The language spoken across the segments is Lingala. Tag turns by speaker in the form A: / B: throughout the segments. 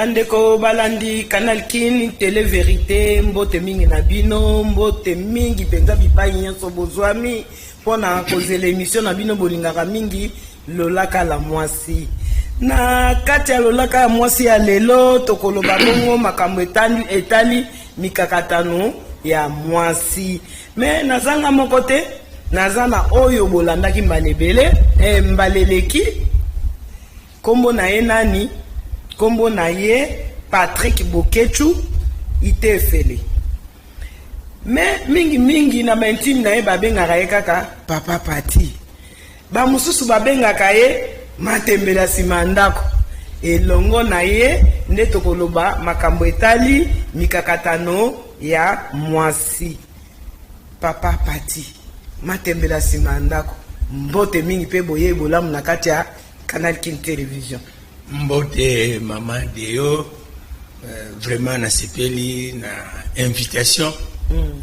A: Bandeko balandi Canal Kin Tele Verite, mbote mingi na bino, mbote mingi mpenza bipai nyonso bozwami mpo na kozela emission na bino bolingaka mingi Lolaka la mwasi. Na kati ya Lolaka ya mwasi ya lelo tokoloba bongo makambo etali, etali mikakatano ya mwasi. Me nazanga moko te, naza na oyo bolandaki mbala ebele, eh, mbala eleki. Kombo na ye nani? Kombo na ye Patrick Boketshu Itefele. Mais mingi mingi na ba intime na ye babengaka ye kaka Papa Pati. Ba mosusu babengaka ye Matembele ya sima ya ndako. Elongo na ye nde tokoloba makambo etali mikakatano ya mwasi. Papa Pati, Matembele ya sima ya ndako, mbote mingi pe boyeyi bolamu na kati ya Canal Kin Television.
B: Mbote maman Deo, vraiment nasepeli na invitation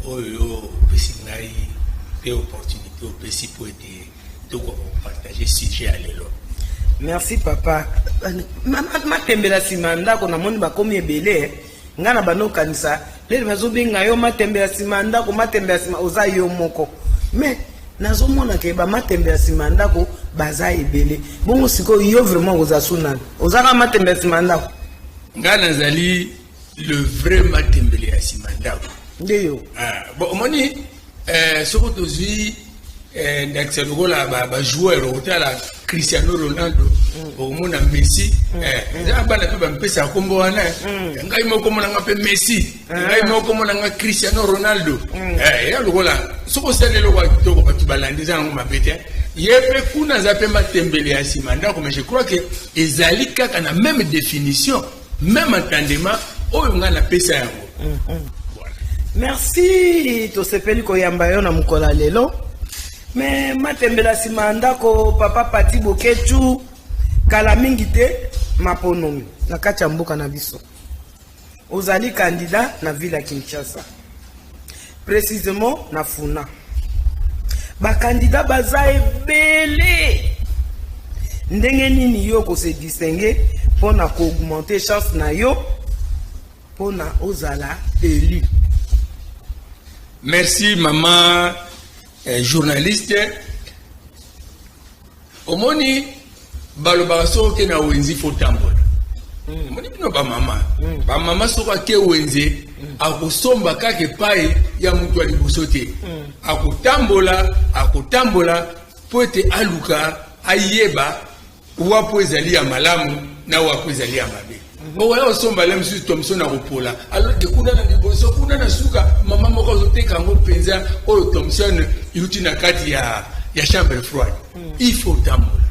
B: oyo opesi ngai pe opportunité opesi po ete tokoka kopartage sujet ya lelo.
A: Merci papa. Matembela nsima ya ndako namoni bakomi ebele. Ngai na banda okanisa lelo bazobenga yo matembe ya nsima ya ndako, matembe ya nsima, oza yo moko. Mais nazomona ke ba matembe ya nsima ya ndako baza ebele. Bongo sikoyo yo vraiment oza su nani? Oza kaka matembe ya nsima ya ndako?
B: Ngai nazali le vrai matembele ya nsima ya ndako.
A: Nde yo?
B: Ah, bon, omoni soko tozwi ndakisa lokola ba joueur, okotala Cristiano Ronaldo, okomona Messi, eza bana mpe bamipesaka nkombo wana. Ngai moko omonanga mpe Messi, ngai moko omonanga Cristiano Ronaldo. Eya lokola soki osali eloko ya kitoko bato balandi, eza nango mabe te. Ye mpe kuna aza mpe matembele ya nsima ndako, mais je crois que ezali kaka na même définition, même entendement oyo ngai napesa yango.
A: Merci, tosepeli koyamba yo na mokolo ya lelo. Me matembela nsima ya ndako Papa Pati Boketshu, kala mingi te maponomi na kati ya mboka na biso. Ozali candidat na ville ya Kinshasa, précisément na Funa. Ba candidat baza ebele. Ndenge nini yo ko se distinguer mpona ko augmenter chance na yo mpona ozala élu?
B: Merci maman journaliste. Omoni balobaka soki oke na wenze fo tambola. Omoni bino bamama, bamama soki ake wenze akosomba kaka epai ya moto ya liboso te, akotambola, akotambola po ete aluka ayeba wapo ezali ya malamu na wapo ezali ya mabe. Okoya kosomba le mosusu Thomson akopola, alors que kuna na liboso, kuna na suka, mama moko azoteka yango mpenza oyo Thomson euti na kati ya chambre froide. Il faut tambola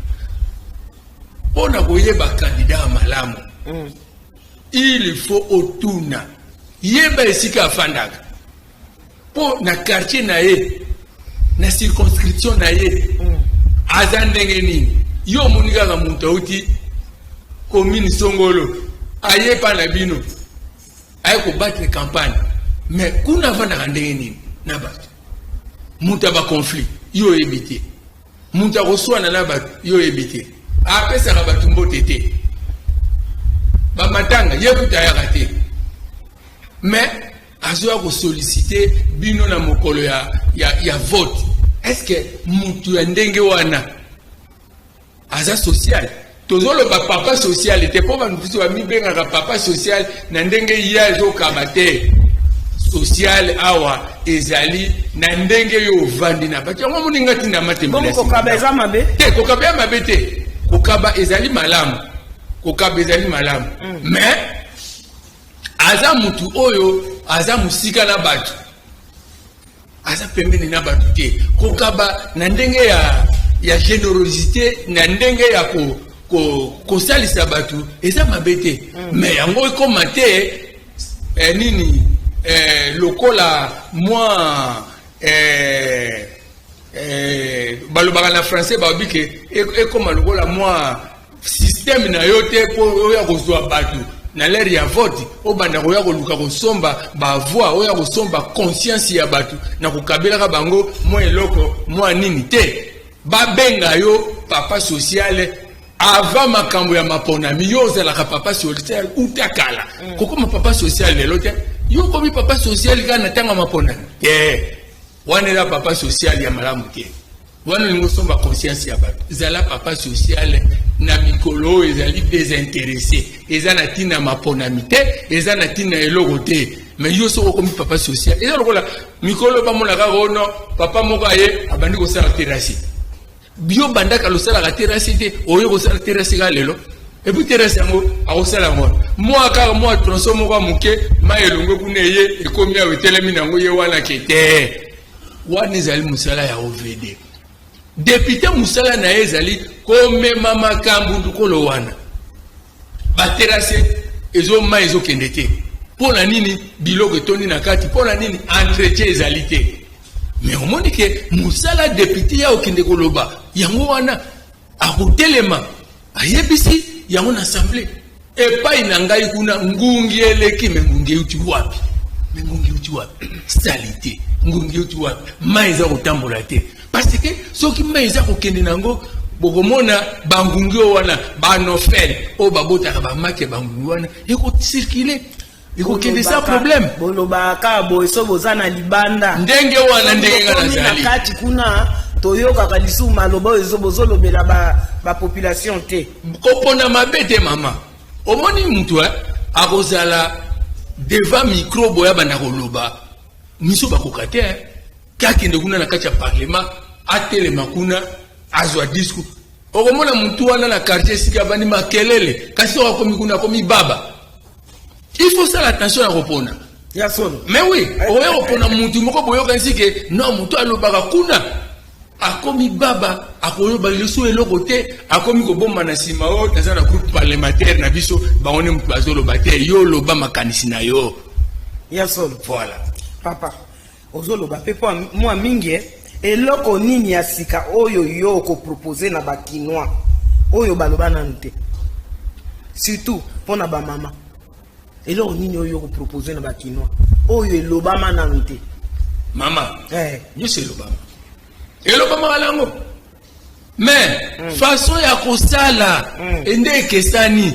B: mpona koyeba candidat ya malamu. Il faut otuna, yeba esika afandaka, mpo na quartier na ye, na circonscription na ye, aza ndenge nini. Yo omoni kaka moto auti commune songolo aye epa na bino, aye kobattre campagne, mais kuna avandaka ndenge nini na bato? Moto ya baconflit, yo oyebi te. Moto akoswana na bato, yo oyebi te. Apesaka bato mbote te, bamatanga ye kuta ayaka te, mais azoya kosollicite bino na mokolo ya vote. Est ce que motu ya ndenge wana aza social? Tozoloba papa social te, mpo bato mosusu bamibengaka papa social na ndenge ye azokaba te. Social awa ezali na ndenge yo ovandi na bato. Yango moninga ntina matembele.
A: Kokaba eza mabe
B: te? Kokaba ya mabe te, kokaba ezali malamu, kokaba ezali malamu. Mais aza mutu oyo aza mosika na bato, aza pembeni na bato te. Kokaba na ndenge ya générosité, na ndenge ya kosalisa bato eza mabe te. Mais yango ekóma te nini lokola mwa balobaka na français, balobi ke ekóma lokola mwa système na yo te, mpo oya kozwa bato na l'heure ya vote, obanda koya koluka kosomba bavoix, oya kosomba conscience ya bato na kokabelaka bango mwa eloko mwa nini te. Babenga yo papa social. Avant makambo ya maponami, yo ozalaka papa social uta kala. Kokoma papa social lelo te. Yo okomi papa social kaka na ntango ya maponami te. Wana eza papa social ya malamu te. Wana olingi osomba conscience ya bato. Zala papa social na mikolo oyo ezali désintéressé, eza na ntina maponami te, eza na ntina eloko te. Mais yo soki okomi papa social, eza lokola mikolo bamona kaka ono papa moko aye abandi kosala terrasse. Yo bandaka losalaka terrasse te, oyo kosala terrasse kaka lelo. Et puis terrasse yango akosala yango mwa kaka mwa tronçon moko ya moke, mai elongwe kuna, eye ekomi awa, etelemi nango ye wana ke te. Wana ezali mosala ya OVD. Député, mosala na ye ezali komema makambo lokolo wana. Baterrasse ezoma, ezokende te mpo na nini? Biloko etondi na kati mpo na nini? Entretien ezali te. Mais omoni ke mosala député ya okende koloba yango wana, akotelema, ayebisi yango na assemblée: epai na ngai kuna ngungi eleki. Mais ngungi euti wapi? Mais ngungi euti wapi? Saleté. Ngungi euti wapi? Mai eza kotambola te, parce que soki mai eza kokende nango, bokomona bangungi oyo wana, baanophèles oyo babotaka bamaki ya bangungi wana, ekocirculer, ekokende sans problème.
A: Bolobaka kaka boye so boza na libanda.
B: Ndenge wana, ndenge nga
A: Tokomi na
B: nazali.
A: kati kuna, toyokaka lisusu maloba oyo bozolobela bapopulation te.
B: Kopona mabe te, mama. Omoni mutu akozala devant micro boye, abanda koloba, miso bakoka te. Kakende kuna na kati ya parlement, atelema kuna, azwa discours. Okomona mutu wana na quartier esika abandi makelele, kasi soki akomi kuna, akomi baba. Il faut sala attention ya kopona.
A: Ya solo.
B: Mais oui, okoya kopona mutu moko, boyokanisi ke non, mutu alobaka kuna, akomi baba, akoyoba liso eloko te, akomi kobomba na nsima. Oyo naza na groupe parlementaire na biso, bango nde motu bazoloba te. Yo oloba makanisi na yo.
A: Ya solo.
B: Voilà.
A: Papa, ozoloba mpe mpo mwa mingi. Eloko nini ya sika oyo yo okopropose na Bakinois, oyo baloba nanu te, surtout mpo na bamama? Eloko nini oyo okopropose na Bakinois oyo elobama nanu te?
B: Mama, nyonso elobama, elobamaka nango, mais façon ya kosala ende ekesani.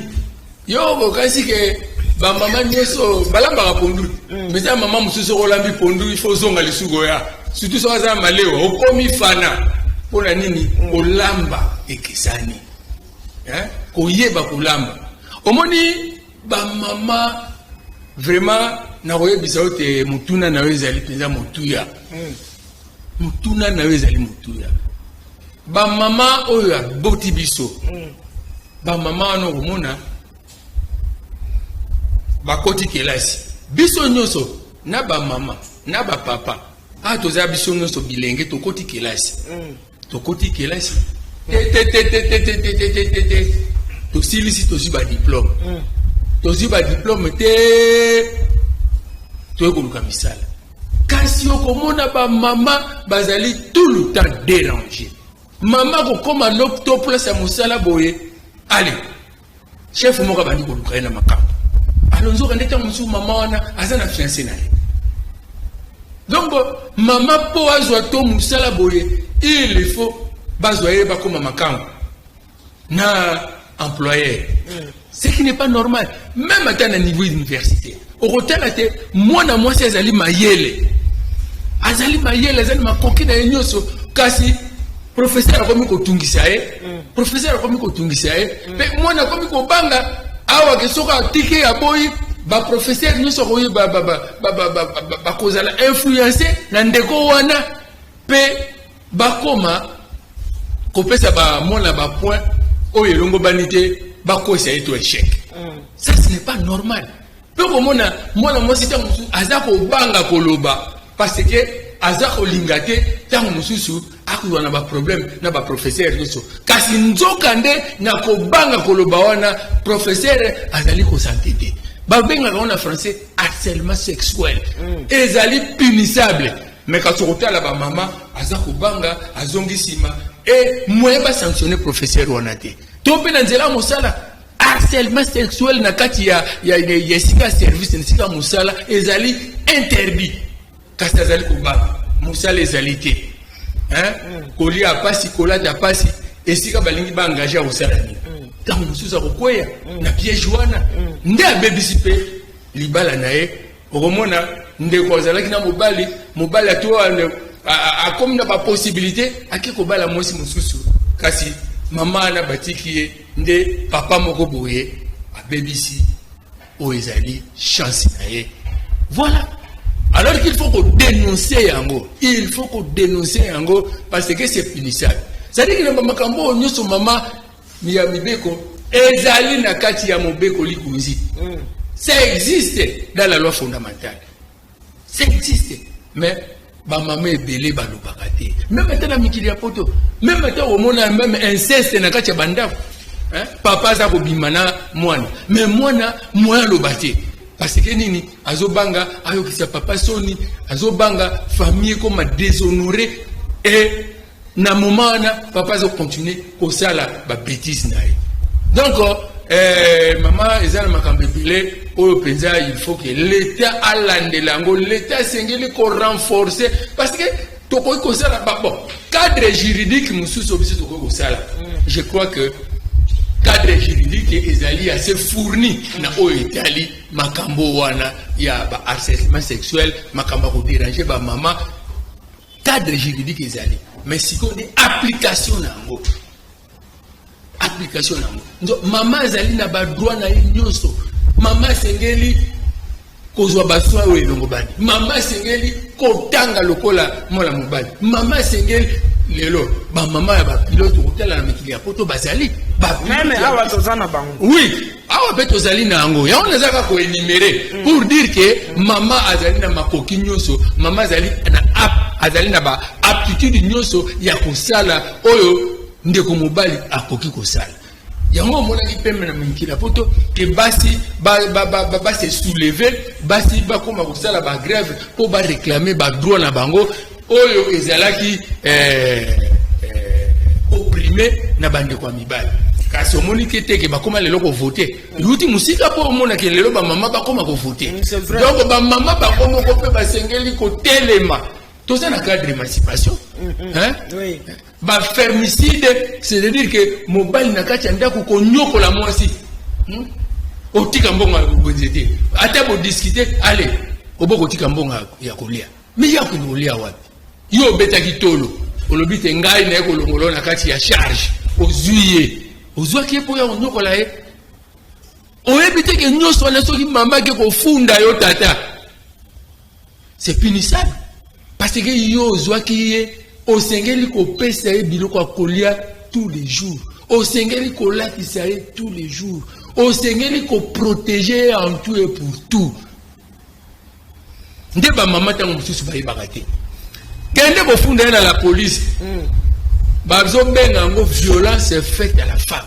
B: Yo okokasi ke bamama nyonso balambaka pondu, mais eza mama mosusu okolambi pondu, il faut ozonga lisusu koya, surtout soki aza malewa, okomi fana. Mpo na nini? Kolamba ekesani. Hein? Koyeba kolamba. Omoni bamama, vraiment nakoyebisa yo te, motuna na yo ezali mpenza motuya. Motuna na yo ezali motuya. Bamama oyo aboti biso, bamama wana, okomona bakoti kelasi. Biso nyonso, na bamama na bapapa, awa toza biso nyonso bilenge, tokoti kelasi. Tokoti kelasi te te te te te te te te te te te, tosilisi, tozwi badiplôme. Tozwi badiplôme te, toye koluka misala. Kasi okomona bamama bazali tout le temps déranger. Mama kokóma to place ya mosala boye, ale chef moko abandi koluka ye na makambo. Alors nzoka nde ntango mosusu mama wana aza na fiancé na ye. Donc mama, mpo azwa to mosala boye, il faut bazwa ye, bakóma makambo na employeur, ce qui n'est pas normal. Même ata na niveau université, okotala te, mwana mwasi azali mayele, azali mayele, azali makoki na ye nyonso, kasi professeur akomi kotungisa ye. Professeur akomi kotungisa ye, mpe mwana akomi kobanga awa ke soki atiki ya boyi, baprofesseur nyonso akoyi bakozala influence na ndeko wana, mpe bakoma kopesa bamwana bapoint oyo elongo bani te, bakwesa ye to échec. Ça, ce n'est pas normal. Mpe komona mwana mwasi, ntango mosusu aza kobanga koloba parce que aza kolinga te ntango mosusu akozwa na baproblème na baprofesseur nyonso. Kasi nzoka nde na kobanga koloba wana, professeur azali kosante te. Babengaka ngo na français harcèlement sexuel. Ezali punissable. Mais kasi okotala bamama aza kobanga, azongi nsima, e moyen basanctionne professeur wana te. To mpe na nzela ya mosala, harcèlement sexuel na kati ya esika ya service, na esika ya mosala, ezali interdit. Kasi azali kobanga, mosala ezali te, hein? Kolia pasi, kolata pasi, esika balingi baengage ya kosala nini? Ntango mosusu akokweya na piège wana nde abebisi mpe libala na ye. Okomona ndeko azalaki na mobali, mobali ato akomi na bapossibilité, ake kobala mwasi mosusu, kasi mama wana batiki ye nde papa moko boye abebisi oyo ezali chance na ye. Voilà, alors qu'il faut kodénoncer yango, il faut kodénoncer yango parce que c'est punissable. C'est-à-dire que na bamakambo oyo nyonso, mama, ya mibeko ezali na kati ya mobeko likonzi. Ça existe dans la loi fondamentale, ça existe, mais bamama ebele balobaka te. Même ata na mikili ya poto, même ata omona même inceste na kati ya bandako, hein? Papa aza kobima na mwana, mais mwana moya aloba te parce que nini? Azobanga ayokisa papa soni, azobanga famille ekoma déshonoré. Et na moment wana papa azocontinue kosala babêtise na ye. Donc mama, eza na makambo ebele oyo mpenza il faut que l'État alandela yango. L'État asengeli korenforcer parce que tokoki kosala bon cadre juridique mosusu oyo biso tokoki kosala. Je crois que cadre juridique ezali assez fourni na oyo etali makambo wana ya baharcèlement sexuel, makambo ya kodéranger bamama. Cadre juridique ezali, mais sikoyo nde application na yango, application na yango. Nzo mama azali na badroit na ye nyonso. Mama asengeli kozwa basoin oyo elongo bani, mama asengeli kotanga lokola mwana mobali, mama asengeli. Lelo bamama ya bapilote, kotala na mikili ya poto, bazali.
A: Même awa toza na bango.
B: Oui, awa mpe tozali na yango. Yango naza kaka koénumérer pour dire que mama azali na makoki nyonso, mama azali na azali na baaptitude nyonso ya kosala oyo ndeko mobali akoki kosala. Yango omonaki pembe na mikili ya poto ke basi base soulever, basi bakóma kosala bagrève mpo baréclame badroit na bango oyo ezalaki opprimé na bandeko ya mibali. Kasi omoni te teke bakóma lelo kovote. Euti mosika mpo omonake lelo bamama bakóma kovote. Donc bamama bango moko mpe basengeli kotelema. Toza na cadre émancipation, hein?
A: Oui.
B: Bafemicide, c'est-à-dire que mobali na kati ya ndako konyokola mwasi, Otika mbongo ya bonze te, ata bodiscute, ale obo kotika mbongo ya kolia, mais ya kokende kolia wapi? Yo obetaki tolo, olobi te ngai naye kolongola na kati ya charge. Ozwi ye, ozwaki ye mpo ya konyokola ye. Oyebi te ke nyonso wana, soki mama ake kofunda yo tata, c'est punissable parce que yo ozwaki ye, osengeli kopesa ye biloko ya kolia tous les jours, osengeli kolatisa ye tous les jours, osengeli koprotéger ye en tout et pour tout. Nde bamama ntango mosusu bayebaka te. Kende kofunda ye na la police, bazobenga yango violence faite à la femme.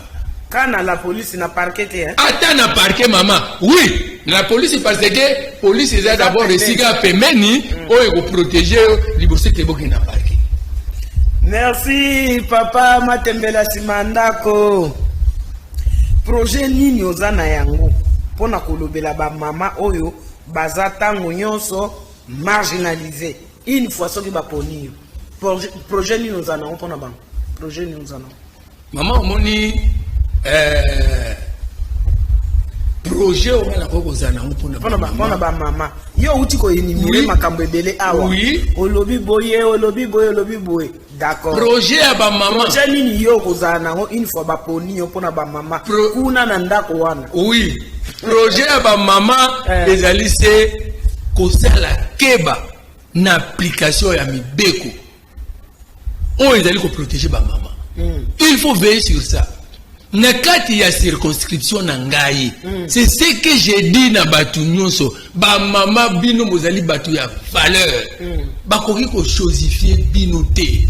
A: Ka na la police, na parquet te, hein?
B: Ata na parquet, mama, oui, na police, parce que police eza d'abord esika pembeni oyo ekoprotéger yo liboso ete bokende na parquet.
A: Merci, papa Matembela. Nsima ndako, projet nini oza na yango mpona kolobela bamama oyo baza ntango nyonso marginalisé? Une fois soki baponi yo, projet nini oza nango mpona bango? Projet nini oza nango?
B: Mama, omoni projet oyo nakoki kozala nango
A: mpona bamama, yo outi koénumérer makambo ebele awa. Olobi boye, olobi boye, olobi boye, d'accord.
B: Projet ya bamama.
A: Projet nini yo okozala nango une fois baponi yo mpona bamama kuna na ndako wana?
B: Oui, projet ya bamama ezali se kosala keba na application ya mibeko oyo ezali koprotéger bamama. Il faut veiller sur ça na kati ya circonscription na ngai. C'est ce que j'ai dit na bato nyonso: bamama, bino bozali bato ya valeur, bakoki kochosifier bino te.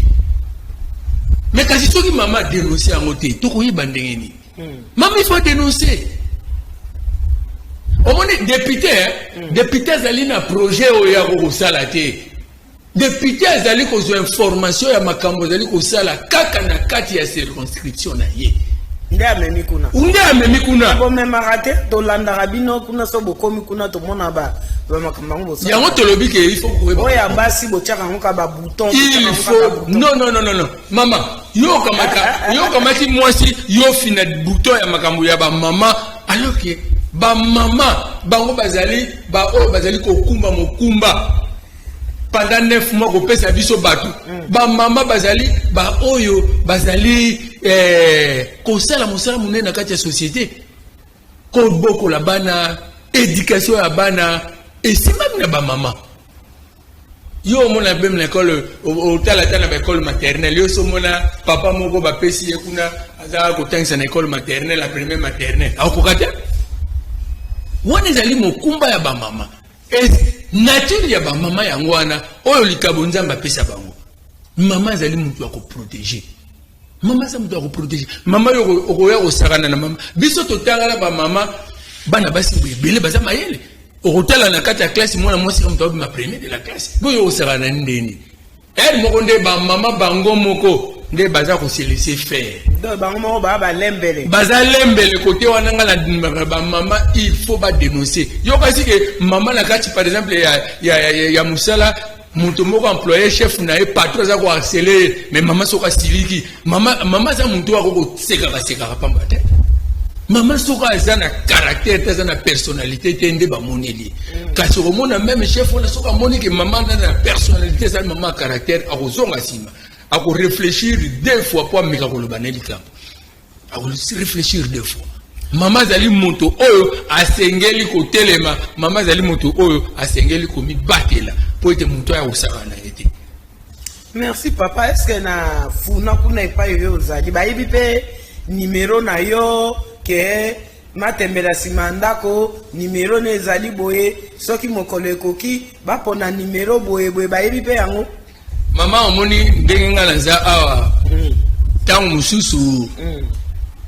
B: Mais kasi soki mama dénonce yango te, tokoyeba ndenge nini? Mama, il faut dénoncer. Omoni député, député azali na projet oyo ya kosala te. Député azali kozwa information ya makambo azali kosala kaka na kati ya circonscription na ye.
A: Nde amemi kuna.
B: Nde amemi kuna.
A: Bomemaka te, tolandaka bino kuna. So bokomi kuna, tomona bamakambo yango bosala.
B: Yango tolobi ke il faut koyeba.
A: Oyo ya basi, botiaka yango ka babouton.
B: Il faut, non, non, non, non, non, mama, yo okamata, yo okamati mwasi, yo fina bouton ya makambo ya bamama, alors que bamama bango bazali baoyo bazali kokumba mokumba pendant 9 mois, kopesa biso bato. Bamama bazali baoyo bazali kosala mosala monene na kati ya société, kobokola bana, éducation ya bana esimbami na bamama. Yo omona même na école, otala ata na baécole maternelle, yo so omona papa moko bapesi ye kuna, aza kotangisa na école maternelle, la première maternelle, akokoka te. Wana ezali mokumba ya bamama. Nature ya bamama yango wana, oyo likabo Nzambe apesa bango. Mama azali moto ya koprotéger, mama aza moto ya koprotéger. Mama, yo okoya kosakana na mama. Biso totangala bamama, bana basi ebele baza mayele. Okotala na kati ya classe, mwana mwasi moto abima premier de la classe. Boyo okosakana ndeni ere moko nde bamama bango moko nde baza kose laisser faire.
A: Donc bango moko baa balembele.
B: Baza lembele kote wana. Nga na bamama, il faut badénoncer. Yo kasi ke mama na kati, par exemple, ya mosala, moto moko employé, chef na ye, patron aza koharceler ye, mais mama soki asiliki, mama aza moto ako kosekaka sekaka pamba te. Mama soki aza na caractère te, aza na personnalité te, nde bamoneli ye. Kasi okomona même chef wana, soki amoni ke mama aza na personnalité, ezali mama ya caractère, akozonga nsima, akoréfléchir deux fois po ameka koloba na likambo, akoréfléchir deux fois. Mama azali moto oyo asengeli kotelema, mama azali moto oyo asengeli komibatela mpo ete moto aya kosaka na ye te.
A: Merci papa. Est ce que na funa kuna epai oyo ozali, bayebi mpe nimero na yo ke matembela nsima ya ndako, nimero ne ezali boye, soki mokolo ekoki bapona nimero boye boye, bayebi mpe yango?
B: Mama, omoni ndenge ngai naza awa, ntango mosusu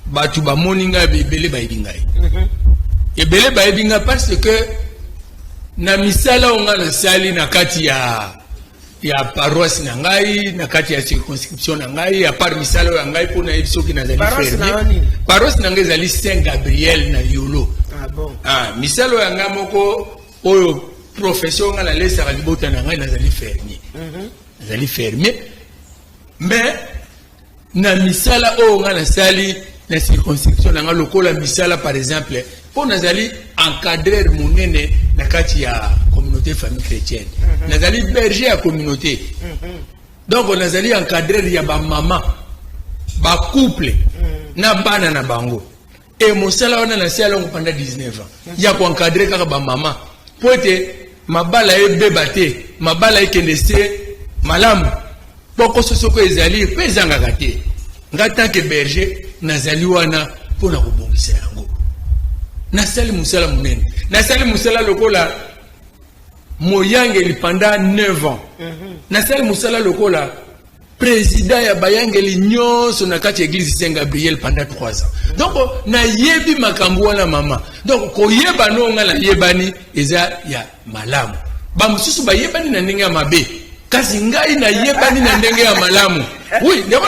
B: bato bamoni ngai ebele, bayebi ngai ebele, bayebi ngai parce que na misala oyo ngai nasali na kati ya paroisse na ngai, na kati ya circonscription na ngai, à part misala oyo ya ngai, mpo nayebi soki nazali fermier. Paroisse na ngai ezali Saint Gabriel na Yolo.
A: Ah, bon.
B: Ah, misala oyo ya ngai moko, oyo profession ngai nalesaka libota na ngai, nazali fermier. Nazali fermier, mais na misala oyo ngai nasali na circonscription na ngai, lokola misala par exemple mpo nazali encadreur monene na kati ya communauté famille chrétienne, nazali berger ya communauté, donc nazali encadreur ya bamama, bacouple na bana na bango. E mosala wana nasala yango pendant 19 ans, ya koencadrer kaka bamama mpo ete mabala ebeba te, mabala ekende se malamu. Pokoso soko ezali mpe ezangaka te, nga tant que berger nazali wana mpona kobongisa yango. Nasali mosala monene, nasali mosala lokola moyangeli pendant 9 ans, nasali mosala lokola président ya bayangeli nyonso na kati ya église Saint Gabriel pendant 3 ans. Donc nayebi makambo wana, mama. Donc koyeba no nga nayebani eza ya malamu. Bamosusu bayebani na ndenge ya mabe, kasi ngai nayebani na ndenge ya malamu. Oui, na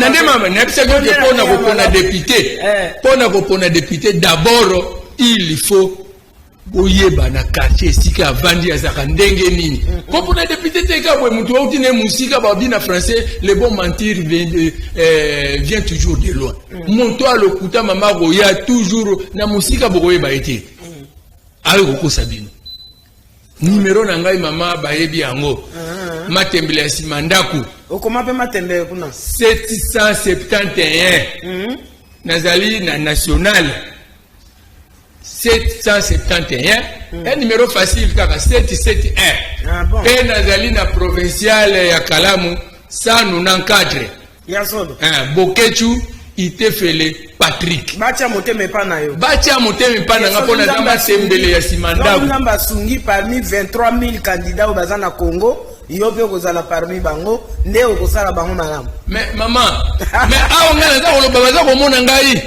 B: nde mama nayebisaki oke mpona kopona député, mpona kopona député, d'abord il faut boyeba na quartier esika avandi azalaka ndenge nini. Mpo mpona député te ka boye moto auti na ye mosika. Babi na français: "Le bon mentir vient toujours de loin." Moto alokuta, mama, akoya toujours na mosika, bokoyeba ye te, ayo kokosa bino. Nimero na ngai, mama, bayebi yango: matembele ya nsima ndako.
A: Okoma mpe matembele kuna?
B: 771. Nazali na national 771, un numéro facile kaka, 771.
A: Ah, bon.
B: Mpe nazali na provincial ya Kalamu, 194.
A: Ya solo?
B: Bokechu Itefele Patrick.
A: Batia motema epa na yo.
B: Batia motema epa na nga mpo naza matembele ya nsima ndako.
A: Nzambe asungi, parmi 23 000 candidats oyo baza na Congo, yo mpe okozala parmi bango, nde okosala bango malamu.
B: Mais mama, mais awa ngai naza koloba, baza komona ngai,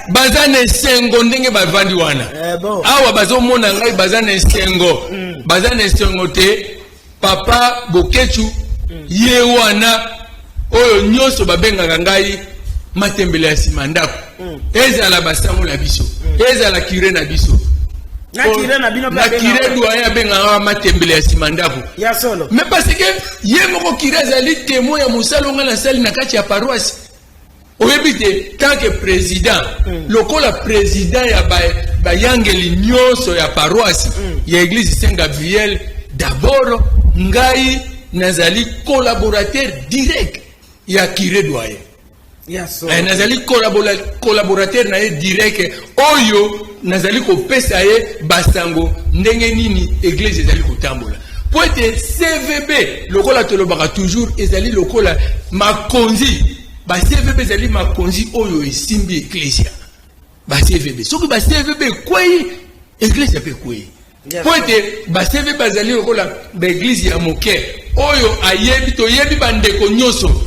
B: baza na esengo ndenge bavandi wana.
A: Eh, bon.
B: Awa bazomona ngai, baza na esengo, baza na esengo te. Papa Bokechu ye wana, oyo nyonso babengaka ngai matembele ya nsima ndako. Ezala basango na biso, ezala curé na biso.
A: Na curé na bino mpe
B: na
A: abengaka.
B: Curé doyen abengaka Matembele ya nsima ndako.
A: Ya solo?
B: Mais parce que ye moko curé azali témoin ya mosala oyo ngai nasali na kati ya paroisse. Oyebi te, tant que président, lokola président ya bayangeli nyonso ya paroisse ya église Saint Gabriel, d'abord ngai nazali collaborateur direct ya curé doyen.
A: Ya solo?
B: Nazali collaborateur na ye direct, oyo nazali kopesa ye basango ndenge nini église ezali kotambola, po ete CVB, lokola tolobaka toujours, ezali lokola makonzi. Ba CVB ezali makonzi oyo esimbi eklesia. Ba CVB, soki ba CVB ekwei, église mpe ekwei, po ete ba CVB bazali lokola baéglise ya moke oyo ayebi, toyebi bandeko nyonso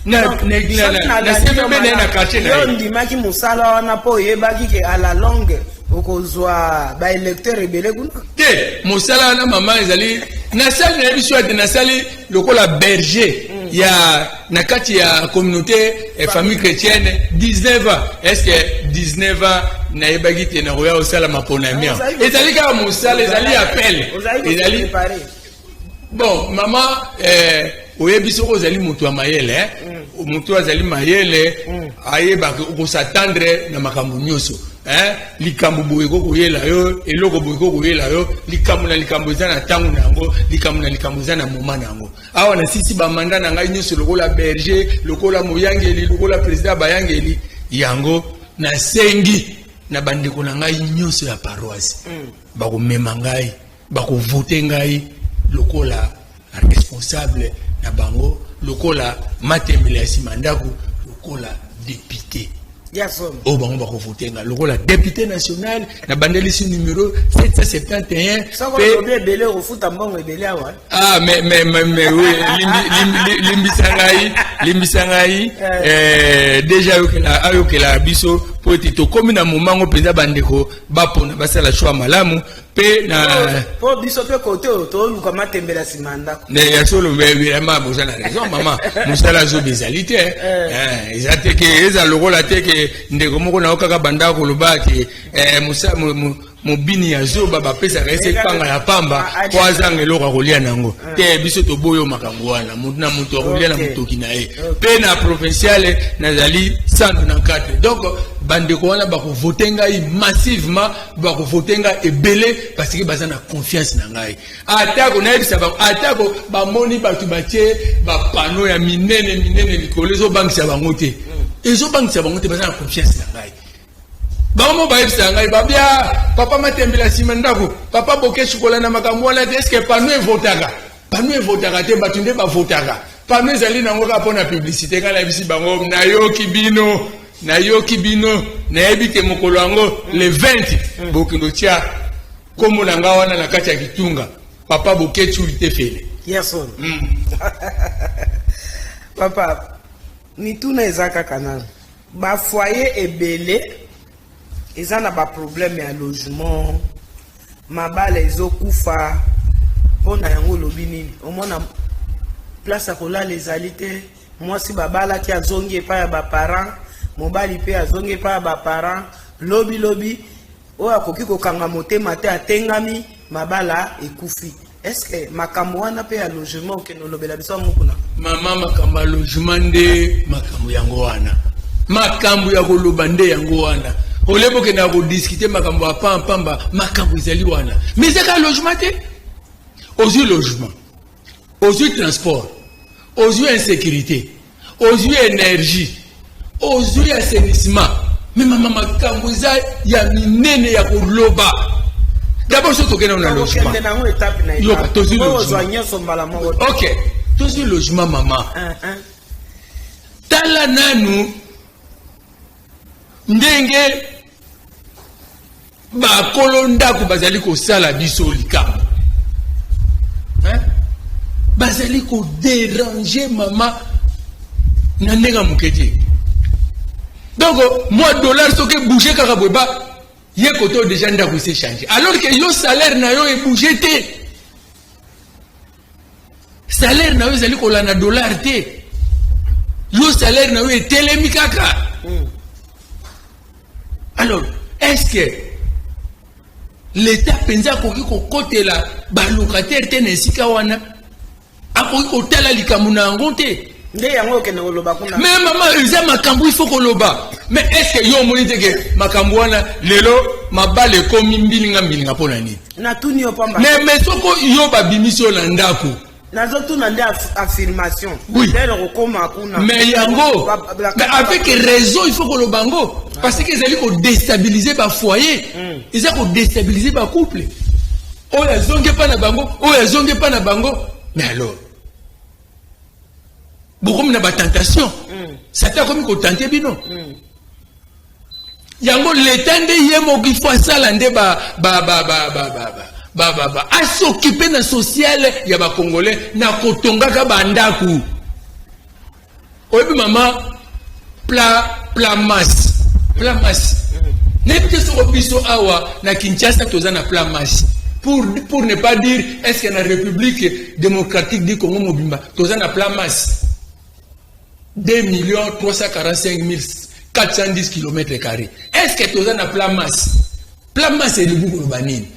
B: na CVB na ye, na quartier na
A: Yo
B: ye.
A: ndimaki mosala wana mpo oyebaki ke à la longue okozwa baélecteur ebele kuna?
B: Te, mosala wana, mama, ezali nasali, nayebi so ete nasali lokola berger ya na kati ya communauté, famille chrétienne, 19 ans. Est ce que 19 ans nayebaki te nakoya kosala maponami awa? Ezali kaka mosala, ezali appel.
A: Ozali
B: Ezali
A: kopréparer.
B: Bon, mama, oyebi, soki ozali moto ya mayele, moto oyo azali mayele ayebaka okos'attendre na makambo nyonso, eh? Likambo boye ekokoyela yo, eloko boye ekokoyela yo. Likambo na likambo eza na ntango na yango, likambo na likambo eza na moment na yango. Awa nasisi bamandats na ngai nyonso lokola berger, lokola moyangeli, lokola président ya bayangeli. Yango nasengi na bandeko na ngai nyonso ya paroisse, bakomema ngai, bakovote ngai lokola responsable na bango, lokola Matembele ya nsima ndako, lokola député.
A: Ya solo?
B: Oyo bango bakovote ngai lokola député national na bandelisi numéro 771.
A: Soko
B: Mpe
A: olobi ebele, okofuta mbongo ebele awa.
B: Ah, mais oui, limbisa ngai, limbisa ngai. Déjà ayokela, ayokela biso, po ete tokómi na momango mpenza, bandeko bapona, basala choix malamu mpe na
A: Mpo biso mpe kote oyo toluka Matembela nsima ya ndako.
B: Ne ya solo, mais vraiment boza na raison, mama. Mosala azoba ezali te. Eza te ke eza lokola te ke ndeko moko na yo kaka banda koloba ke mobini ya zoba bapesaka ese panga ya pamba mpo azanga eloko akolia nango te. Biso toboyi oyo makambo wana. Motu na motu akolia na motoki na ye. Mpe na provinciale nazali 194. Donc bandeko wana bakovote ngai massivement, bakovote ngai ebele, parce que baza na confiance na ngai. Atako nayebisa bango, atako bamoni bato batie bapanneaux ya minene minene likolo, ezobangisa bango te, ezobangisa bango te. Baza na confiance na ngai. Bango mo bayebisa ngai, babia: "Papa Matembela nsima ndako, papa Bokeshi, kolanda makambo wana te. Est-ce panneau evotaka? Panneau evotaka te, bato nde bavotaka. Panneau ezali nango kaka mpo na publicité." Ngai nayebisi bango: "Nayoki bino, nayoki bino. Nayebi te mokolo yango le 20, bokende otia nkombo na ngai wana na kati ya kitunga, papa Boketshu Tefele."
A: Ya solo? Papa, mituna eza kaka nano. Bafoyer ebele eza na baproblème ya logement, mabala ezokufa mpo na yango. Olobi nini? Omona place ya kolala ezali te. Mwasi babalaki azongi epai ya baparent, mobali mpe azongi epai ya baparent. Lobilobi oyo akoki kokanga motema te, atengami, mabala ekufi. Est-ce makambo wana mpe ya logement, okende olobela biso yango kuna?
B: Mama, makambo ya logement nde makambo yango wana, makambo ya koloba nde yango wana. Ole bokendaka kodiscuter makambo ya pampamba, makambo ezali wana. Mais eza kaka logement te. Ozwi logement, ozwi transport, ozwi insécurité, ozwi énergie, ozwi assainissement. Mais mama, makambo eza ya minene ya koloba. D'abord so tokende na logement.
A: Okende nango étape na
B: Yoka, tozwi
A: étape.
B: logement.
A: Ozwa nyonso mbala moko te.
B: Ok, tozwi logement, mama.
A: Un, un.
B: Tala nanu ndenge bakolo ndako bazali kosala biso likambo, hein? Bazali kodéranger, mama, na ndenge ya moke te. Donc mwa dollar soki ebouge kaka boye, ba ye kote oyo déjà ndako ese change, alors que yo salaire na yo ebouge te. Salaire na yo ezali kolanda dollar te. Yo salaire na yo etelemi kaka. Alors, est ce que l'État mpenza akoki kokotela balocataire te na esika wana? Akoki kotala likambo na yango te?
A: Nde yango okende koloba kuna.
B: Mais mama, eza makambo il faut koloba. Mais est ce que yo omoni te ke makambo wana lelo mabala ekomi mbilinga mbilinga? Mpo na nini?
A: Natuni yo pamba.
B: Mais soko yo babimisi yo na ndako.
A: Nazotuna nde affirmation.
B: Oui.
A: Ndele kokóma kuna.
B: Mais yango, mais avec raison, il faut koloba yango, parce que ezali kodéstabiliser bafoyer, eza kodéstabiliser bacouple. Oyo azongi epa na bango, oyo azongi epa na bango. Mais alors bokomi na batentation, Satan akomi kotenter bino. Yango l'État nde ye moko il faut asala nde ba ba ba ba ba ba ba ba ba ba as'occuper na social ya bacongolais na kotongaka bandako. Oyebi mama, plan MAS, plan MAS, nayebi te soko biso awa na Kinshasa toza na plan MAS. Pour ne pas dire, est ce que na République démocratique du Congo mobimba toza na plan MAS? 2 millions 345 410 km carré. Est ce que toza na plan MAS? Plan MAS elingi koloba nini?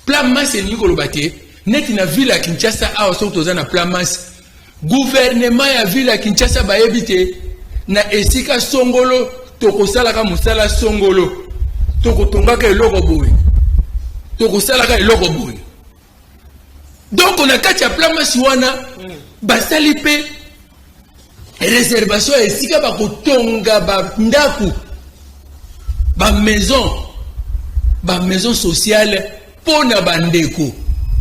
B: Plan MAS elingi koloba te neti na ville ya Kinshasa awa, soki toza na plan MAS, gouvernement ya ville ya Kinshasa bayebi te na esika songolo tokosalaka mosala songolo, tokotongaka eloko boye, tokosalaka eloko boye. Donc na kati ya plan MAS wana basali mpe réservation ya esika bakotonga bandako, bamaison, bamaison sociale mpo na bandeko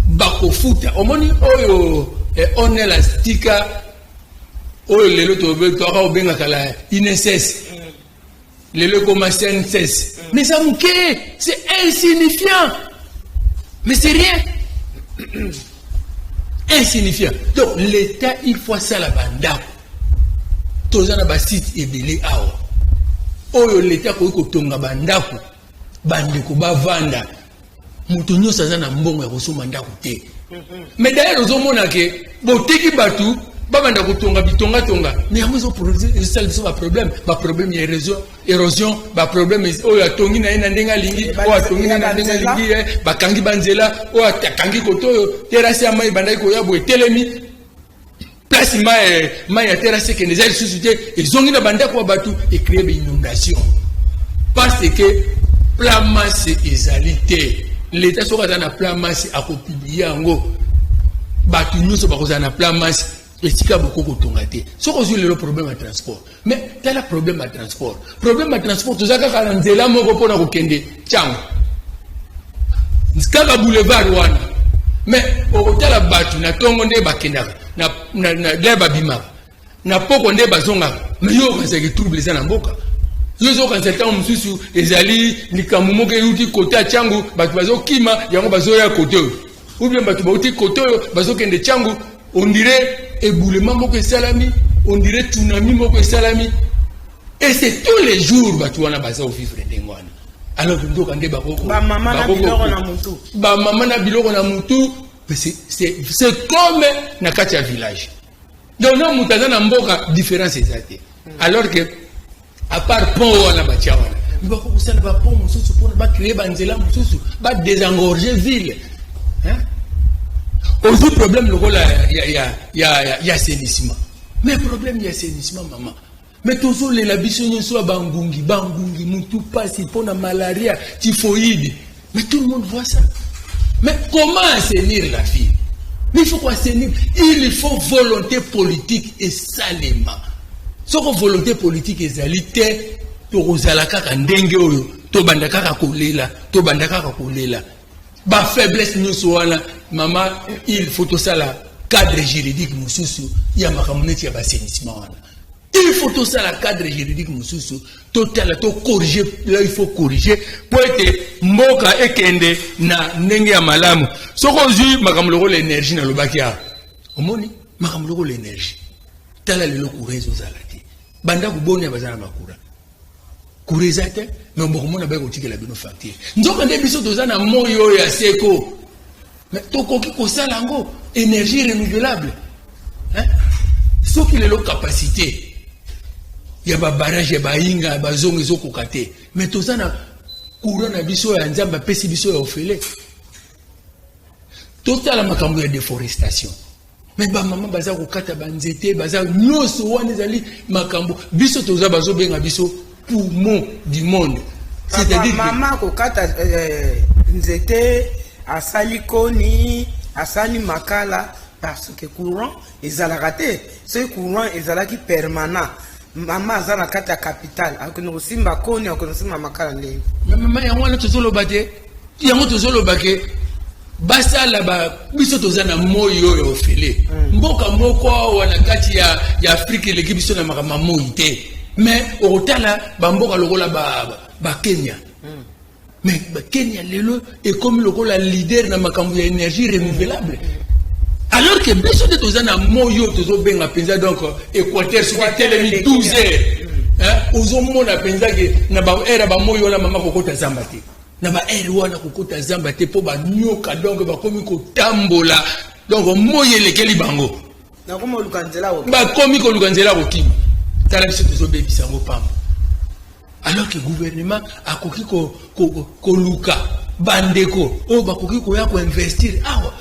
B: bakofuta. Omoni oyo onel atika oyo lelo toka kobengaka la INSS, lelo ekoma CNSS, mais eza moke, c'est insignifiant, mais c'est rien, insignifiant. Donc l'État, il faut asala bandako. Toza na basite ebele awa oyo l'État akoki kotonga bandako, bandeko bavanda. Moto nyonso aza na mbongo ya kosomba ndako te. Mais d'ailleurs ozomona ke boteki bato babanda kotonga bitongatonga, mais yango ezosala biso baproblème, baproblème ya érosion, baproblème oyo atongi na ye na ndenge alingi, oyo atongi na ye na ndenge alingi, bakangi banzela, oyo akangi koto oyo terrasse ya mai ebandaki koya boye etelemi place mai, mai ya terrasse ekende eza lisusu te, ezongi na bandako ya bato, ecréer bainondation, parce que plan MAS ezali te. L'État soki aza na plan MAS, akopublier yango, bato nyonso bakozala na plan MAS, esika boko kotonga te. Soki ozwi lelo problème ya transport, mais tala problème ya transport, problème ya transport, toza kaka na nzela moko mpona kokende ntango kaka boulevard wana. Mais okotala bato na ntongo nde bakendaka nde babimaka, na poko nde bazongaka. Mais yo okanisaki trouble eza na mboka, yo ozokanisa ntango mosusu ezali likambo moko euti kote ya Tshangu, bato bazokima yango bazoya kote oyo, ou bien bato bauti kote oyo bazokende Tshangu. On dirait éboulement moko esalami, on dirait tsunami moko esalami, et c'est tous les jours bato wana baza kovivre ndenge wana. Alors ndoka nde
A: bamama na biloko na mutu.
B: Bamama na biloko na mutu, c'est comme na kati ya village. Donc na moto aza na mboka, différence eza te. Alors que à part pont wana batia wana, bako kosala bapont mosusu mpona bacréer banzela mosusu, badésengorger ville. Ozwi problème lokola ya assainissement. Mais problème ya assainissement, mama, mais tozolela biso nyonso ya bangungi, bangungi, mutu pasi mpona malaria, typhoïde, mais tout le monde voit ça. Mais comment assainir la ville? Mais il faut assainir, il faut volonté politique esalema. Soko volonté politique ezali te, tokozala kaka ndenge oyo, tobanda kaka kolela, tobanda kaka kolela bafaiblesse nyonso wana. Mama, il faut tosala cadre juridique mosusu ya makambo neti ya baassainissement wana. Il faut tosala cadre juridique mosusu, totala, tocorriger là, il faut corriger mpo ete mboka ekende na ndenge ya malamu. Soki ozwi makambo lokola énergie, nalobaki awa, omoni makambo lokola énergie, tala lelo courant ezozala te. Bandako boni ya baza na bacourant? Courant eza te, mais bokomona bai kotikela bino facture. Nzoka nde biso toza na moi oyo ya seko, mais tokoki kosala yango énergie renouvelable, hein? Soki lelo capacité ya babarrage ya Bayinga, ya Bazongo ezokoka te, mais toza na Courant na biso ya Nzambe apesi biso ya ofele. Totala makambo ya déforestation. Mais bamama baza kokata banzete, baza nyonso wana, ezali makambo biso toza, bazobenga biso poumon du monde.
A: C'est-à-dire mama kokata nzete, asali koni, asali makala, parce que courant ezalaka te. Soki courant ezalaki permanent, mama aza na kati ya capitale, akende kosimba koni, akende kosimba makala ndenge?
B: Mama, yango wana tozoloba te, yango tozoloba ke basala ba biso toza na moi oyo ofele. Mboka moko awa na kati ya Afrique eleki biso na makambo ya moi te, mais okotala bamboka lokola Bakenya. Mais Bakenya lelo ekomi lokola leader na makambo ya énergie renouvelable, alors que biso nde toza na moi oyo tozobenga mpenza. Donc Équateur, soki etelemi 12 heures, ozomona mpenza ke na baheure ya bamoi wana, mama, kokota zamba te. Na baheure wana kokota zamba te, mpo banyoka donc bakomi kotambola, donc moi elekeli bango. Bakomi koluka nzela kokima. Tala, biso tozobebisa yango pamba, alors que gouvernement akoki koluka bandeko oyo bakoki koya koinvestir awa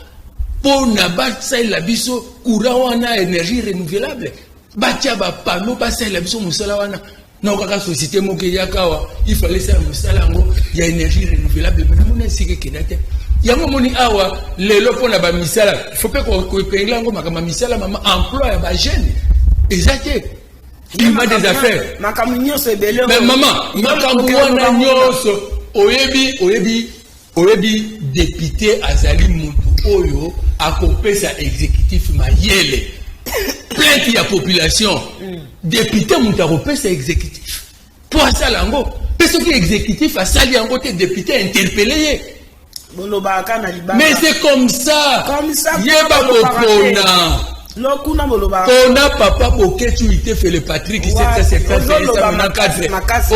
B: mpo na basalela biso courant wana, énergie renouvelable, batia bapanneaux, basalela biso mosala wana. Na kaka société moko eyaka awa, il fallait esala mosala yango ya énergie renouvelable, mais namoni esika ekenda te. Yango moni awa lelo mpo na bamisala, faut mpe koepengela yango makambo ya misala, mama, emploi ya bajeune eza te, climat des affaires.
A: Makambo nyonso ebele.
B: Mais mama, makambo wana nyonso oyebi, oyebi, oyebi, député azali motu oyo akopesa exécutif mayele. Plainte ya population, député moto akopesa exécutif mpo asala yango. Mpe soki exécutif asali yango te, député interpellé ye.
A: Bolobaka na libanga.
B: Mais c'est comme ça.
A: Comme ça.
B: Yeba kopona.
A: Lokuna bolobaka.
B: Pona papa Boketu Itefele Patrick 774.
A: Makasi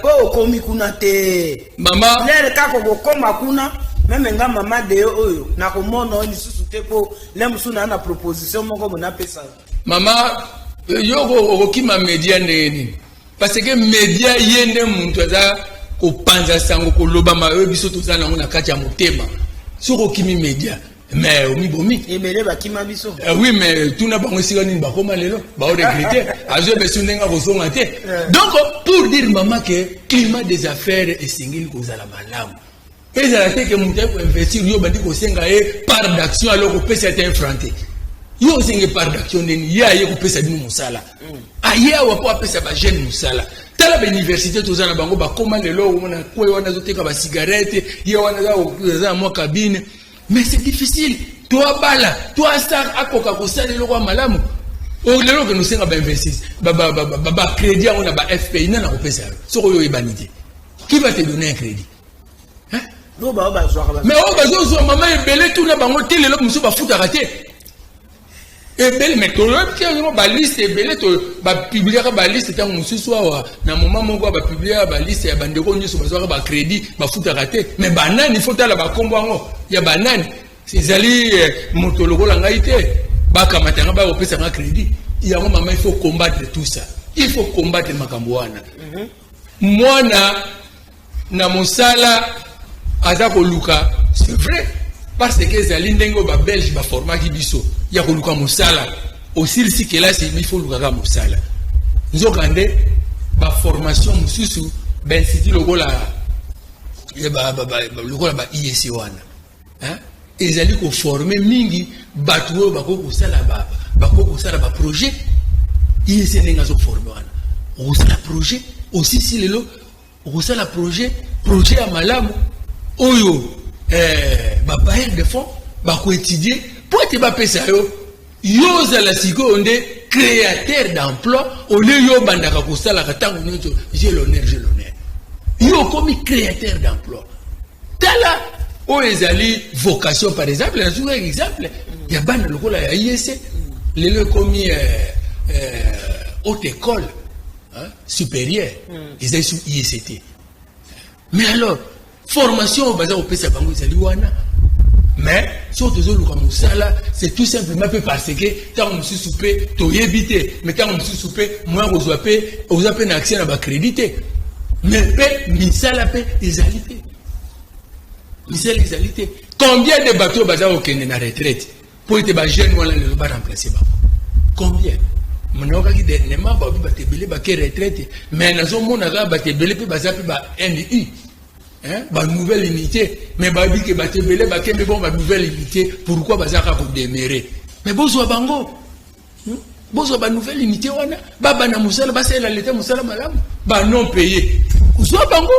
A: po okomi kuna te.
B: Mama.
A: Lere kaka okokoma kuna, même nga mama Deo oyo nakomona oyo lisusu te, mpo le mosusu naa na proposition moko bo napesa.
B: Mama, yo okokima média ndenge nini? Parce que média, ye nde moto aza kopanza sango, kolobama oyo biso toza nango na kati ya motema. Soki okimi média, mais omibomi.
A: Ebele bakima biso.
B: Oui, mais tuna bango esika nini bakóma lelo, baoregretter, azoyeba esi ndenge akozonga te. Donc pour dire, mama, ke climat des affaires esengeli kozala malamu. Ezala te ke moto aye koinvestir, yo bandi kosenga ye part d'action, alors kopesa te un franc te. Yo osenge part d'action ndeni? Ye aye kopesa bino mosala, aye awa mpo apesa bajeune mosala. Tala bauniversité toza na bango, bakóma lelo omona kwe wana azoteka bacigarette, ye wana aza na mwa cabine. Mais c'est difficile to abala to asa akoka kosala eloko ya malamu. Lelo okende osenga bainvestis bacrédit yango na ba FPI, nani akopesa yo soki oyo oyebani te? Qui va te donner un crédit? Mais oyo bazozwa, mama, ebele, tuna bango te. Lelo mosusu bafutaka te ebele, mais toyebi te yango. Baliste ebele bapubliaka, baliste ntango mosusu awa na moment moko bapubliaka baliste ya bandeko nyonso bazwaka bacrédit, bafutaka te. Mais banani? Faut tala bakombo yango ya banani. Ezali moto lokola ngai te, bakamata yanga, bakopesanga crédit yango. Mama, il faut combattre tout ça, il faut combattre makambo wana. Mwana na mosala aza koluka, c'est vrai, parce que ezali ndenge oyo babelge baformaki biso ya koluka mosala. Osilisi kelasi, il faut olukaka mosala. Nzokande baformation mosusu, bainstitut lokola ba IEC wana, ezali koformer mingi bato oyo bakoki kosala baprojet. IEC ndenge azoformer wana, okosala projet, osisi lelo, okosala projet, projet ya malamu oyo babailleur de fonds bakoétudier mpo ete bapesa yo. Yo ozala sikoyo nde créateur d'emploi, au lieu yo obandaka kosalaka ntango nyonso "j'ai l'honneur, j'ai l'honneur". Yo okomi créateur d'emploi. Tala oyo ezali vocation. Par exemple, nazwaki exemple ya bana lokola ya IEC, lelo ekomi haute école, hein, supérieure, ezali su IEC te. Mais alors formation oyo baza kopesa bango ezali wana. Mais soki tozoluka mosala, c'est tout simplement mpe parce que ntango mosusu mpe toyebi te, mais ntango mosusu mpe moya kozwa mpe oza mpe na accès na bacrédit te. Mais mpe misala mpe ezali te, misala ezali te. Combien de bato oyo baza kokende na retraite mpo ete bajeune wana lelo baremplace bango? Combien? Nayokaki dernièrement babi bato ebele bake retraite, mais nazomona kaka bato ebele mpe baza mpe ba NU, hein, banouvelle unité. Mais bayebi ke bato ebele bakembe bongo banouvelle unité, pourquoi baza kaka kodemeurer? Mais bozwa bango, Bozwa banouvelle unité wana, babanda mosala, basalela leta mosala malamu. Banon payé, kozwa bango,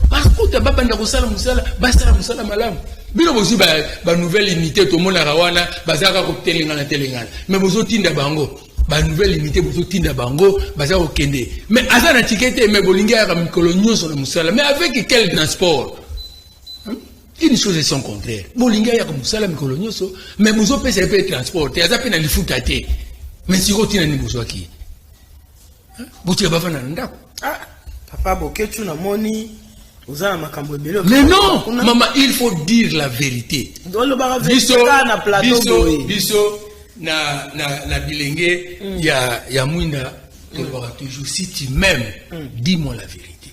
B: bakuta babanda kosala mosala, basala mosala malamu. Bino bozwi banouvelle unité, tomonaka wana baza kaka kotelengana telengana, mais bozotinda bango banouvelle unité, bozotinda bango, baza kokende, mais aza na ticket te, mais bolingi ayaka mikolo nyonso na mosala. Mais avec quel transport? Une chose et son contraire. Bolingi ayaka mosala mikolo nyonso, mais bozopesa ye mpe transport te, aza mpe na lifuta te. Mais sikoyo ntina nini bozwaki ye? Botika bafanda na ndako.
A: Ah, papa Boketu, namoni oza na makambo ebele.
B: Mais non, mama, il faut dire la vérité.
A: Olobaka vérité kaka na plateau boye.
B: Biso na bilenge ya mwinda, tolobaka toujours: si tu m'aimes, dis-moi la vérité.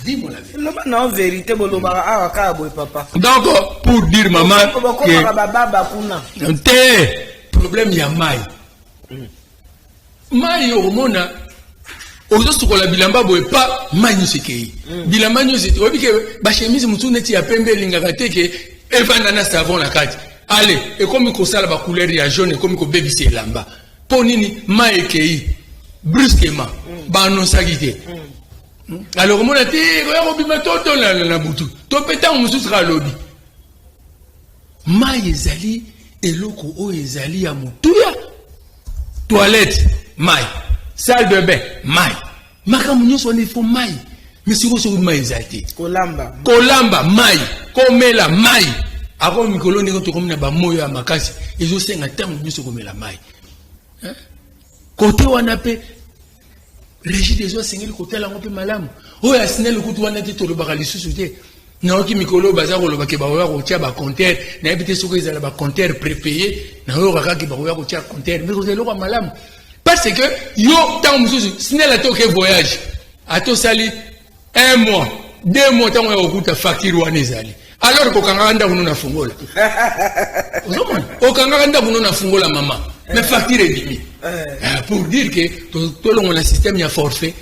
B: Dis-moi la vérité.
A: Loba na vérité, bolobaka awa kaka boye, papa.
B: Donc pour dire, maman,
A: bokomaka bababa kuna.
B: Te, problème ya mai, mai okomona ozosukola bilamba boye, pa mai nyonso ekei, bilamba nyonso. Oyebi ke bachemise mosusu neti ya pembe elingaka te ke evanda na savon na kati. Ale ekomi kosala bacouleur ya jaune, ekomi kobebisa elamba. Mpo nini? Mai ekei brusquement, baannonsaki te. Alors omona te koya kobima toto na butu to mpe ntango mosusu kaka alobi mai ezali eloko oyo ezali ya motuya. Toilette, mai; salle de bain, mai; makambo nyonso wana ifo mai. Mais sikoyo soki mai ezali te?
A: Kolamba.
B: Kolamba mai, komela mai. Ako mikolo ndenge tokomi na bamoyo ya makasi, ezosenga ntango nyonso komela mai. Kote wana mpe Régie des eaux asengeli kotala yango mpe malamu. Oyo asineli kutu wana te, tolobaka lisusu te. Nayoki mikolo oyo baza koloba ke bakoya kotia bacompteur. Nayebi te soki ezala bacompteur prépayé. Nayoka kaka bakoya kotia compteur, mais kozala eloko ya malamu, parce que yo ntango mosusu SNEL ate oke voyage, ate osali un mois, 2 mois, ntango ya kokuta facture wana ezali. Alors kokangaka ndako no na fungola, ozomona okangaka ndako no na fungola, mama, mais facture ebimi. Pour dire que tolongola système ya forfait,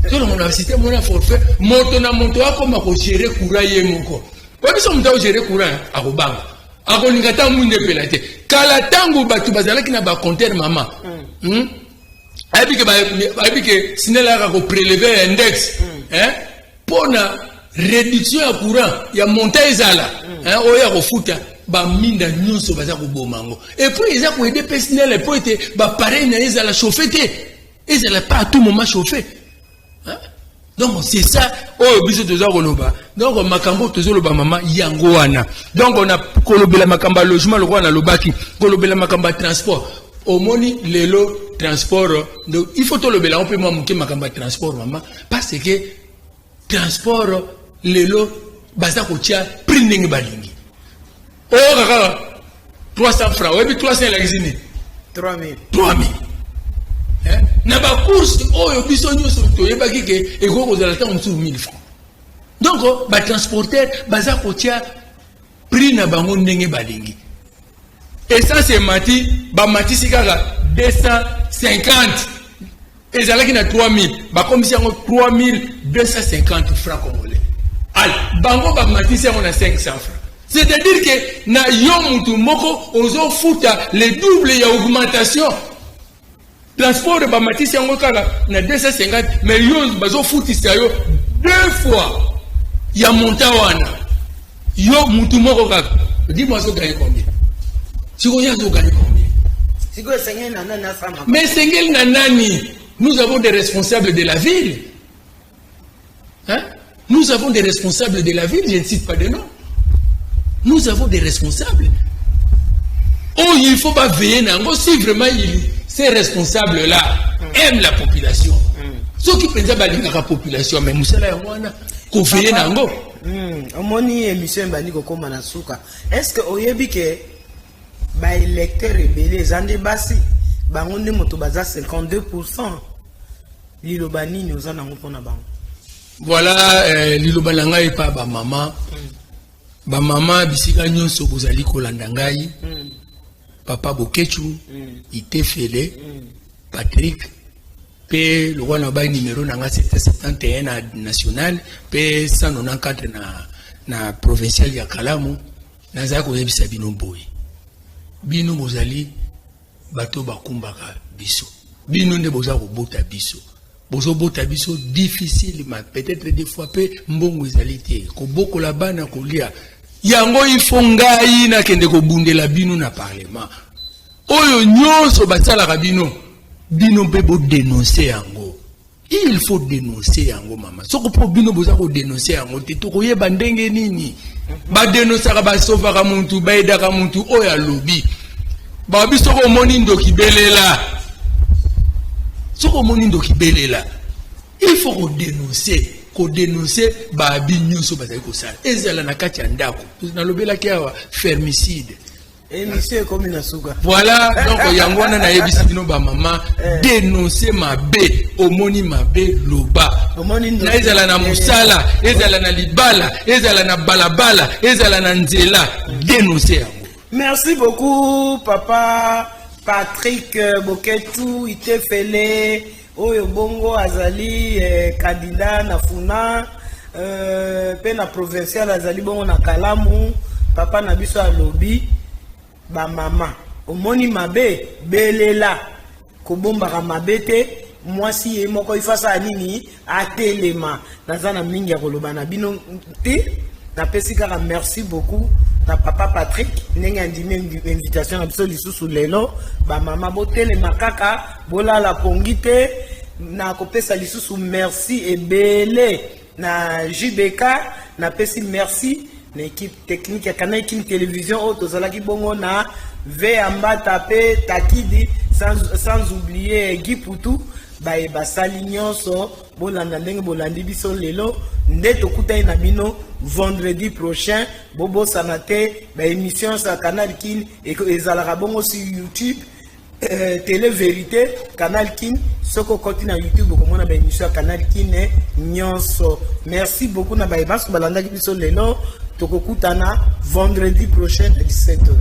B: tolongola système wana forfait. Moto na moto akoma kogérer courant ye moko. Oyebi biso, moto akogérer courant akobanga, akolinga ntango mwinda epela te. Kala ntango bato bazalaki na bacompteur, mama, Ayebi ke SNEL ayaka koprélever index mpo na réduction ya courant ya montant ezala oyo ya kofuta baminda nyonso baza koboma yango. Et puis eza koaider mpe SNEL mpo ete bapareil na ye ezala chauffe te, ezala pas à tout moment chauffé. Donc c'est ça oyo biso toza koloba. Donc makambo tozoloba, mama, yango wana. Donc na kolobela makambo ya logement, lokola nalobaki, kolobela makambo ya transport, omoni lelo transport, donc il faut tolobela yango mpe mwa moke, makambo ya transport, mama, parce que transport lelo baza kotia prix ndenge balingi. Oyo kaka 300 francs, oyebi 300 elakisi nini?
A: 3000.
B: 3000 na bacourse oyo biso nyonso toyebaki ke ekoki kozala ntango mosusu 1000 francs. Donc batransporteur baza kotia prix na bango ndenge balingi. Essence emati, bamatisi kaka 250, ezalaki na 3000, bakomisi yango 3250 francs congolais. Ale bango bamatisi yango na 500 francs, c'est-à-dire que na yo mutu moko ozofuta le double ya augmentation. Transport bamatisi yango kaka na 250, mais yo bazofutisa yo deux fois ya montant wana, yo mutu moko kaka. Dis-moi, azoganye combien sikoyo? Azoganye combien?
A: Sikoyo esengeli na nani asama?
B: Mais esengeli na nani? Nous avons des responsables de la ville, hein? Nous avons des responsables de la ville, je ne cite pas de nom. Nous avons des responsables oh, il faut pas veiller na yango. Si vraiment ces responsables là aiment la population, soki mpenza balingaka population, mais mosala yango wana koveiller na yango.
A: Omoni émission ebandi kokóma na suka. Est ce que oyebi ke baélecteur ebele eza nde basi? Bango nde moto baza 52. Liloba nini oza nango mpona bango?
B: Voilà, liloba na ngai epa bamama, bamama bisika nyonso bozali kolanda ngai, papa Bokechu, Itefele, Patrick, mpe lokwa na bai numero na ngai 771 na national mpe 194 na provincial ya Kalamu. Nazali koyebisa bino boye: bino bozali bato bakumbaka biso, bino nde boza kobota biso, bozobota biso difficilement, peut-être des fois mpe mbongo ezali te kobokola bana, kolia yango. Ifo ngai nakende kobundela bino na parlement. Oyo nyonso basalaka bino, bino mpe bodénoncer yango. Il faut dénoncer yango, mama. Soko mpo bino boza kodénoncer yango te, tokoyeba ndenge nini badénonçaka, basovaka muntu, bayedaka muntu oyo alobi. Babi soki omoni ndoki, belela. Soki omoni ndoki, belela. Il faut kodénoncer, kodénoncer babi nyonso bazali kosala, ezala na kati ya ndako. Nalobelaki awa fermicide.
A: Émission ekomi na suka.
B: Voilà, donc yango wana nayebisi bino bamama, dénonce mabe. Omoni mabe, loba.
A: Omoni ndoki.
B: Na ezala na mosala, ezala na libala, ezala na balabala, ezala na nzela, dénonce yango.
A: Merci beaucoup, papa Patrick Boketu Itefele, oyo bongo azali candidat na Funa mpe na provincial, azali bongo na Kalamu. Papa na biso alobi: bamama, omoni mabe, belela, kobombaka mabe te. Mwasi ye moko ifo asala nini? Atelema. Naza na mingi ya koloba na bino te, napesi kaka merci beaucoup na papa Patrick ndenge andimi invitation na biso lisusu lelo. Bamama, botelema kaka, bolala pongi te. Nakopesa lisusu merci ebele na JBK, napesi merci na équipe technique ya Canal Kin Télévision oyo tozalaki bongo na V ya Mbata mpe Takidi, sans oublier Guy Putu. Baye basali nyonso bolanda ndenge bolandi biso lelo, nde tokutani na bino vendredi prochain. Bobosana te, baémission ya Canal Kin ezalaka bongo sur YouTube, Télé Vérité Canal Kin. Soki okoti na YouTube, okomona baémission ya Canal Kin nyonso. Merci beaucoup na baye banso balandaki biso lelo. Tokokutana vendredi prochain à 17 heures.